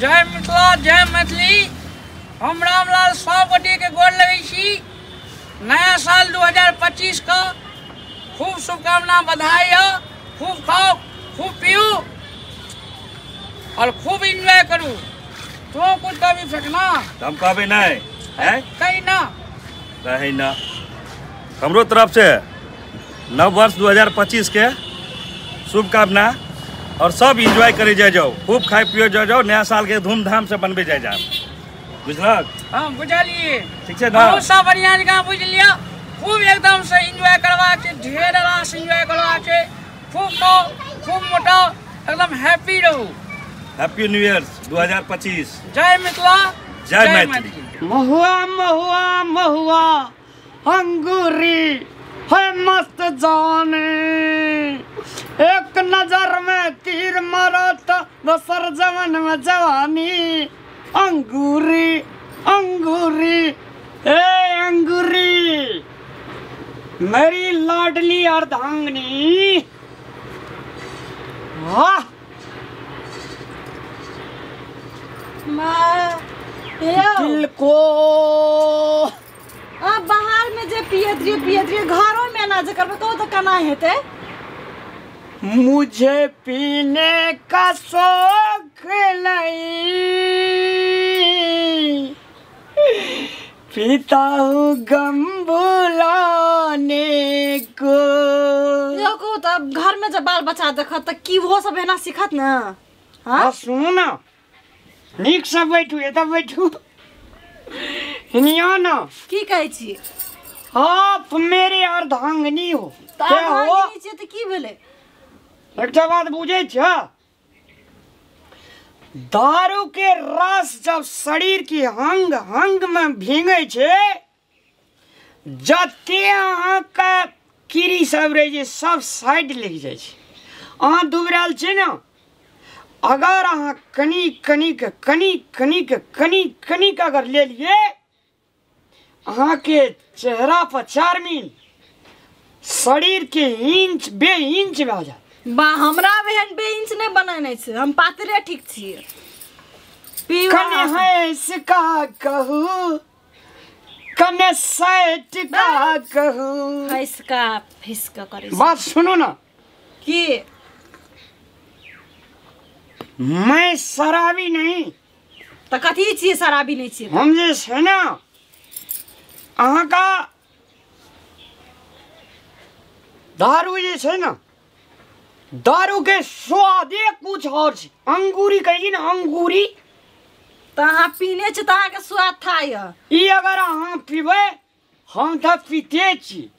जय मिथिला जय मैथिली। हम रामलाल सब गोटे के गोर लगै छी। नया साल 2025 का खूब शुभकामना बधाई हो। खूब खाओ खूब पीऊ और खूब एंजॉय करू। तो कुछ कभी फेंकना हम कहबे नहीं है कहीं ना रहे ना। हमरो तरफ से नव वर्ष 2025 के शुभकामना और सब एंजॉय करे जाए जाओ, खूब खाए पियो जाओ जाओ, नया साल के धूमधाम से बनबे जाए जाओ। बुझलक? हाँ बुझलिए। ठीक है ना? सब बढ़िया जगह बुझ लिया। खूब एकदम से एंजॉय करवा के ढेर रास एंजॉय करवा के खूब खाओ खूब मोटाओ एकदम हैप्पी रहू। Happy new year 2025। जय मिथिला जय मैथिली। महुआ महुआ महुआ अंगूरी है मस्त जाने, एक नजर में तीर मारो तो दोसर जवन में जवानी। अंगूरी अंगूरी ए अंगूरी मेरी लाडली अर्धांगनी। वाह दिल को अब बाहर में जे पियत रहिए घरों में ना जे करबे तो केना हेतै। मुझे पीने का शौक नहीं, पीता हूँ गम भुलाने को। देखो तब घर में जब बाल बच्चा देखत त की वो सब एना सिखत ना। हाँ सुनू ना, नीक से बैठू, एतऽ बैठू। हिनिया ना की कहै छी? आप मेरे अर्धांगिनी हो। क्या हो? त की भेलै? एकटा बात बुझै छ, दारू के रस जब शरीर के अंग अंग में भींगे छे, जते अहाँके कीड़ी सब रहै छै सब साइड लागि जाइ छै। अहाँ दुबरायल छी ने, अगर अहाँ कनी कनी के कनी कनी के कनी कनी के अगर ले लिए, अहाँके चेहरा पर 4 मील शरीर के इंच बे इंच भए जायत। बा हमरा एहन बे इंच नहीं बनेने छै, हम पातरे ठीक छियै। कने हंस का कहू कने सैट का कहू, हंस का फिस का करै। बात सुनू ना की मैं शराबी नहीं। त कथी छियै शराबी नहीं छियै? हम जे छै ना अहाँ का दारू जे छै ना, दारू के स्वादे कुछ और छै। अंगूरी कहै छी ना अंगूरी, त अहाँ पीने छी त अहाँके स्वाद था य। ई अगर अहाँ पीबै, हम त पीते छी,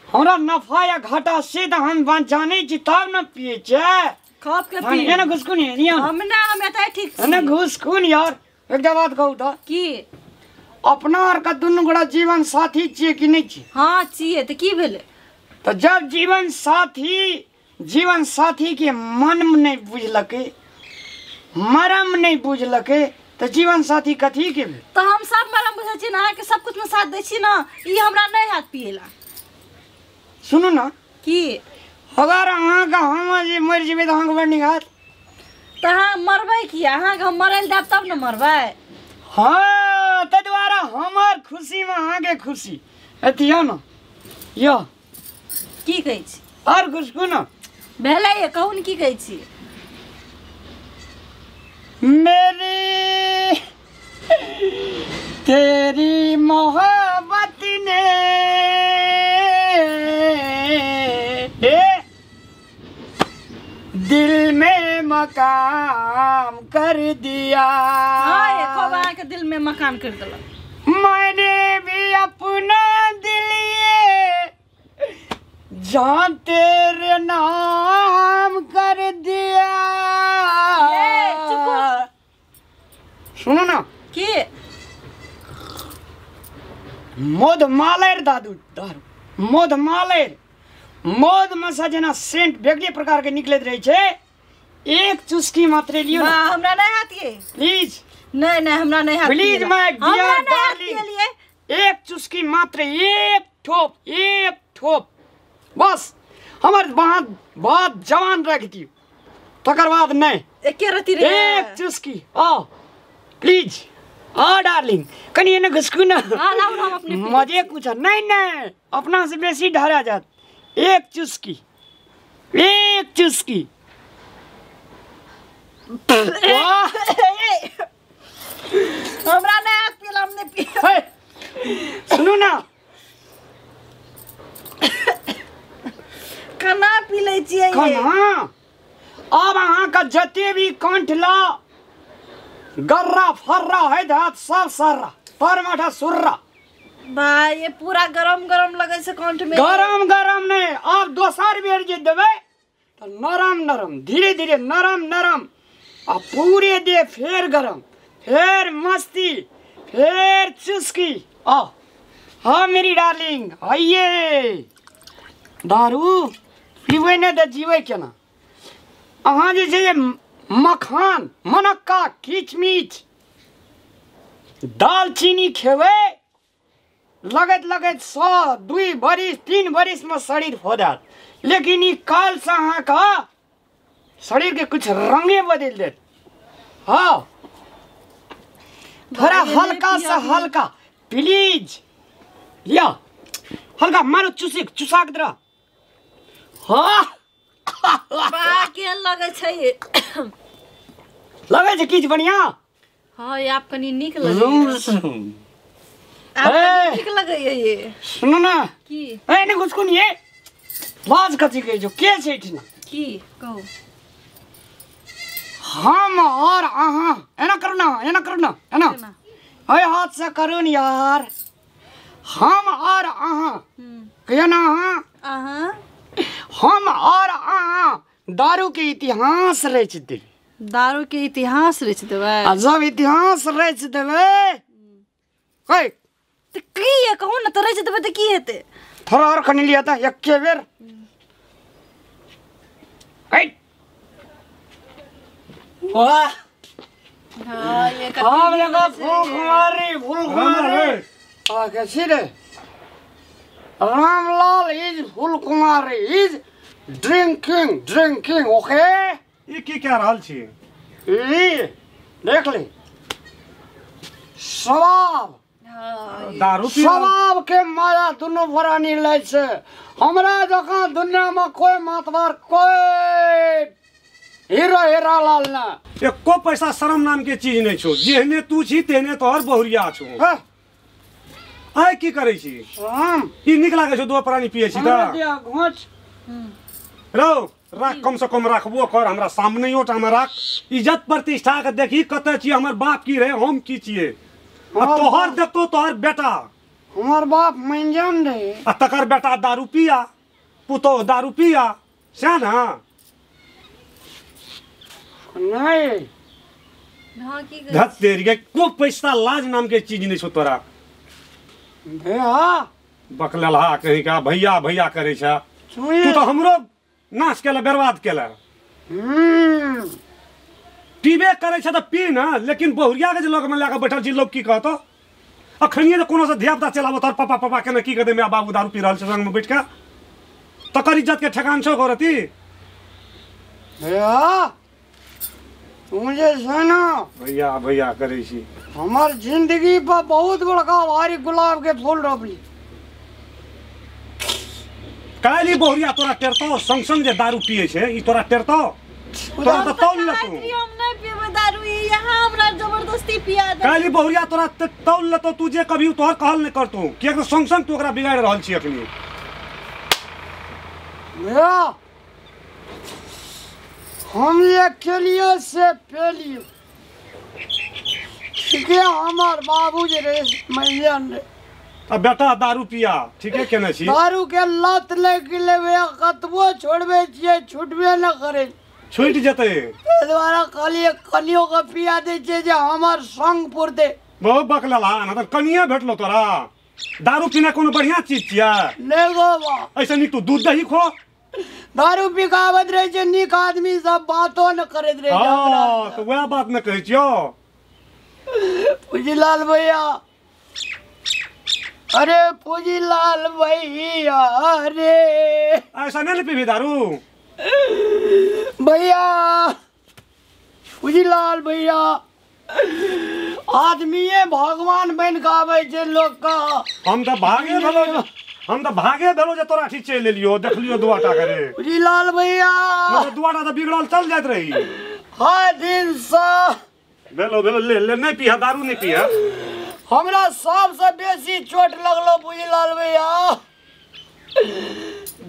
हमरा नफा या घाटा से त हम जानै छी तब न पियै छियै। खप के पी ना घुसकुन हम ना, हम एतै ठीक छी ना घुसकुन। यार एकटा बात कहू त की अपना आर का दुनू गोटा जीवन साथी छियै कि नहीं छियै? हाँ छियै। त की भेलै? त जब जीवन साथी के मन नहीं बुझलकै, मरम नहीं बुझलकै, त जीवन साथी कथी के भेल? त हम सब मरम बुझै छी ना, अहाँके सब कुछ में साथ दै छी ना। ई हमरा नहीं हाथ पिएला। सुनू ना की अगर अहाँके हम जे मरि जेबै तऽ अहाँके बड़ नीक हैत। तऽ अहाँ मरबै किया? अहाँके हम मरै लए देब तब ने मरबै। हाँ ताहि दुआरे हमर खुशीमे अहाँके खुशी। अथी यौ ने यौ की कहै छी? आओर घुसकू ने भेलै ये, कहू ने की कहै छी? मेरी तेरी मोहब्बत ने दिल में मकाम कर दिया। हाँ खूब अहाँके दिल में मकान कर देलक। मैंने भी अपना दिल ये जान तेरे नाम कर दिया। सुनो ना की मधमालेर दादू दारू मधमालेर मध मसा जेना सेंट वेगळे प्रकार के निकलैत रहै छै। एक चुस्की मात्र लियो ना। हमरा नहीं हाथ ये प्लीज। नहीं नहीं हमरा नहीं हाथ प्लीज my dear darling, एक चुस्की मात्र, एक ठोप बस हमर बात जवान रख दियो। तकर बाद नहीं। एके रति रे एक चुस्की आ प्लीज आ डार्लिंग कनी एने घुसकू ना। हां लाउ हम अपने मजे कुछ नहीं नहीं अपना से बेसी ढारा जात। एक चुस्की एक चुस्की। वाह हमरा नहीं आग पीला हमने पी। सुनू ना कना पी लै छियै कना। अब अहाँ का जते भी कंठ ला गर्रा फर्रा है धात सब सर्रा पर माठा सुर्रा। भाई ये पूरा गरम गरम लगे छै कंठ में। गरम गरम नहीं अब दोसर बेर जे देबै तो नरम नरम धीरे धीरे नरम नरम आ पूरे दे फेर गरम फेर मस्ती फेर चुस्की। आ हाँ मेरी डार्लिंग आइए दारू पीबै नहि तऽ जीबै केना। अहाँ जे छै मखान मनक्का किचमिच दालचीनी खेबै लगैत लगैत 100 2 बरिस 3 बरिसमे शरीर हो जायत। लेकिन ई कालसँ अहाँके शरीरके कुछ रंगे बदलि देत। हाँ थोड़ा हल्का सा हल्का प्लीज लिया हल्का मारो चुसी चुसा के दरा। हाँ बा केहन लगै छै लगै छै किछु बढ़िया। हाँ ये आप कनी नीक लगै आप नीक लगै ये। सुनू ना की ए ने घुसकू नि ए लाज कथी कहै छौ के छै एहिठिना की कहू। हम और अहाँ एना करू ना एना करू ना एना एहि हाथ से करू न यार। हम और अहाँ कहियो ना अहाँ अहाँ हम और अहाँ दारू के इतिहास रचि देबै। दारू के इतिहास रचि देबै आ जब इतिहास रचि देबै कहि तऽ की ये कहू ना तऽ रचि देबै तऽ की हेतै। थोड़ा और कनि लिअ तऽ एके बेर वाह। हाँ ये हम लगा फूल कुमारी फूल कुमारी आ कैसी रे। Ramlal is Phul Kumari is drinking drinking okay. ई की कह रहल छी ई देख ले शराब दारू शराब के माया दुनू भरानी लै छै। हमरा जकाँ दुनिया में कोई मातबर कोई हीरो हीरा लाल ना एको पैसा शरम नाम के चीज नहीं छो। जेहने तू छी तेहने तोहर बहुरिया छो। आइ की करै छी ई नीक लागै छौ दो प्राणी पियै छी तऽ रौ राख कम से कम राखबो कर हमरा सामनेयो टा में राख। इज्जत प्रतिष्ठा के देखी कतऽ छी हमर बाप की रहे हम की छियै। आ तोहर देखतो तोहर बेटा हमर बाप मंजन रहे आ तकर बेटा दारू पिया पुतोह दारू पिया सएह ना नहीं। हाँ की धत तेरी के को पैसा लाज नाम के चीज नहीं छौ तोरा। भैया बकललहा कहीं का भैया भैया करे छ तू तो हमरो नाश केला बर्बाद केला। पीबे करे छ त पी ना लेकिन बहुरिया के जे लग में लाके बैठल छी लोग की कहतो। अखनिए जे कोनो से धिया पुता चलाबो तोहर पापा पापा केना की कहते my बाबू दारू पी रहल छै संग में बैठ के तकर इज्जत के ठेकान छौ गोरती। भैया मुझे सुनो भैया भैया करे छी हमार जिंदगी पर बहुत बड़का भारी गुलाब के फूल रोपली। काली बहुरिया तोरा टेरतो संग संग जे दारू पिए छै ई तोरा टेरतो तोरा त तौल लतो। हम नहीं पीबै दारू यहाँ हमरा जबरदस्ती पिया दे। काली बहुरिया तोरा तौल लतो तू जे कभी तोहर कहल नहीं करतो कियाक संग संग तू ओकरा बिगाड़ रहल छी अखनी। भैया हम ये खेलिए से पेलिए ठीक है हमार बाबू जे रे मैया ने अब बेटा दारू पिया ठीक है केने छी दारू के लत लग गेलै भैया कतबो छोड़बे छियै छुटबे न करे छूट जेतै। ताहि दुआरे कहलियै कनियो के पिया दै छियै जे हमर संग पुरतै। बहुत बकलला ना त कनिया भेटलो तोरा। दारू पीना कोनो बढ़िया चीज छियै नहीं गो बा। ऐसे नीक तू दूध दही खो। दारू पी के आबैत रहै छै नीक आदमी सब बातो न करैत रहै छै। हां त वएह बात न कहै छियौ पूजीलाल भैया। अरे पूजीलाल भैया अरे ऐसा नहीं पीबी दारू। भैया पूजीलाल भैया आदमीये भगवान बन के आबै छै लोक के। हम तऽ भागे भेलो, हम तऽ भागे भेलो जे तोरा ठीक चलि एलियो, देखलियो दुआटा करे। पूजीलाल भैया दुआटा तऽ बिगड़ल चल जाइत रही। हर दिन से भेलो भेलो ले ले नहीं पिया दारू नहीं पिया। हमरा सबसे बेसी चोट लगलो पूजीलाल भैया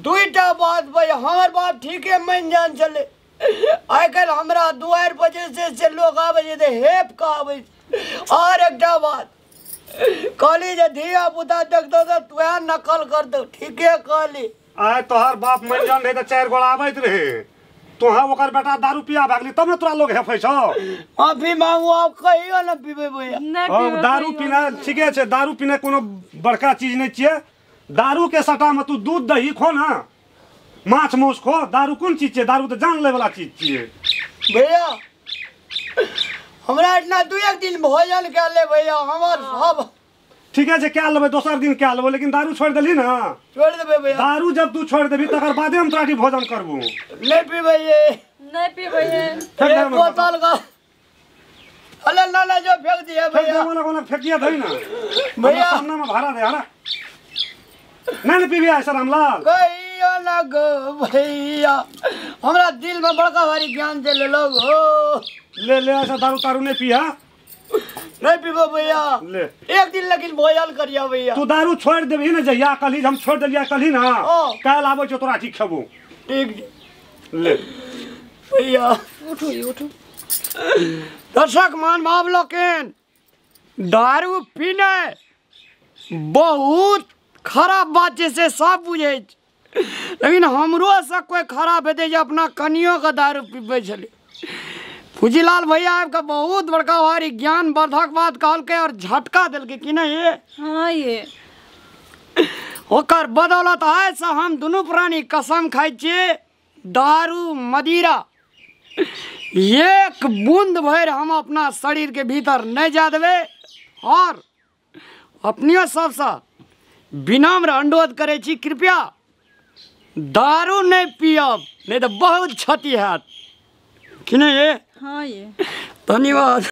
दुईटा बात भैया। हमर बाप ठीके मान जान चले, आइ काल्हि हमरा दुआरि पर जे छै से लोग आबै छै तऽ हेप के आबै छै। और एकटा बात कहली जे धिया पुता देखतौ तऽ तोहे नकल करतौ, ठीके कहली। आइ तोहर बाप मान जान रहे तऽ 4 गोड़ा आबैत रहे, तोहा ओकर बेटा दारू पिया भागली तब ने तोरा लोग हेफै छौ। माफी मांगू आब कहियो न पीबै भैया। दारू पीना ठीके छै, दारू पीना कोनो बड़का चीज नहीं छियै। दारू के सटा में तू दूध दही खो ना, माछ मांस खो, दारू कोन चीज छियै? दारू तऽ जान लै वाला चीज छियै। भैया हमरा इतना 2-1 दिन भोजन कए ले भैया हमर सब ठीके छै, कए लेबै दोसर दिन कए लेबै, लेकिन दारू छोड़ि देली ना। छोड़ि देबै भैया। दारू जब तू छोड़ि देबी तकर बादे हम तोरा भोजन करबू। नहीं पीबै नहीं पीबै। एक बोतल का अरे ना ना जो फेंक दिया भैया। कोना फेंक दिया धई ना भैया, सामने में भाड़ा दे हरा। नहीं नहीं पीबी ऐसा रामलाल कहियो ना गो भैया, हमरा दिल में बड़का भारी ज्ञान दे ले लोग हो। ले ले ऐसा दारू तारू नहीं पिया। नहीं पीबो भैया। ले एक दिन लेकिन भोजन करिया भैया। तू दारू छोड़ देबही ना जहिया कलही हम छोड़ देलिया कलही ना, काल्हि आबै छौ तोरा ठीक खेबो। ठीक ले भैया उठू उठू। दर्शक मान भाव लोकनि, दारू पीनाइ बहुत खराब बात छै से सब बुझै छै, लेकिन हमरो से कोई खराब हेतै जे अपना कनियोके दारू पीबै छलै। पूजीलाल भैया आबिके बहुत बड़का भारी ज्ञान वर्धक बात कहलकै और झटका देलकै कि नहीं ये? हाँ ये ओकर बदौलत आइ से हम दुनू प्राणी कसम खाइ छियै दारू मदिरा एक बूंद भरि हम अपना शरीर के भीतर नहीं जा देबै। और अपनियो सबसँ विनम्र अनुरोध करै छी, कृपया दारू नहीं पियब, नहीं तऽ बहुत क्षति हैत कि नहीं ये? हाँ ये। धन्यवाद।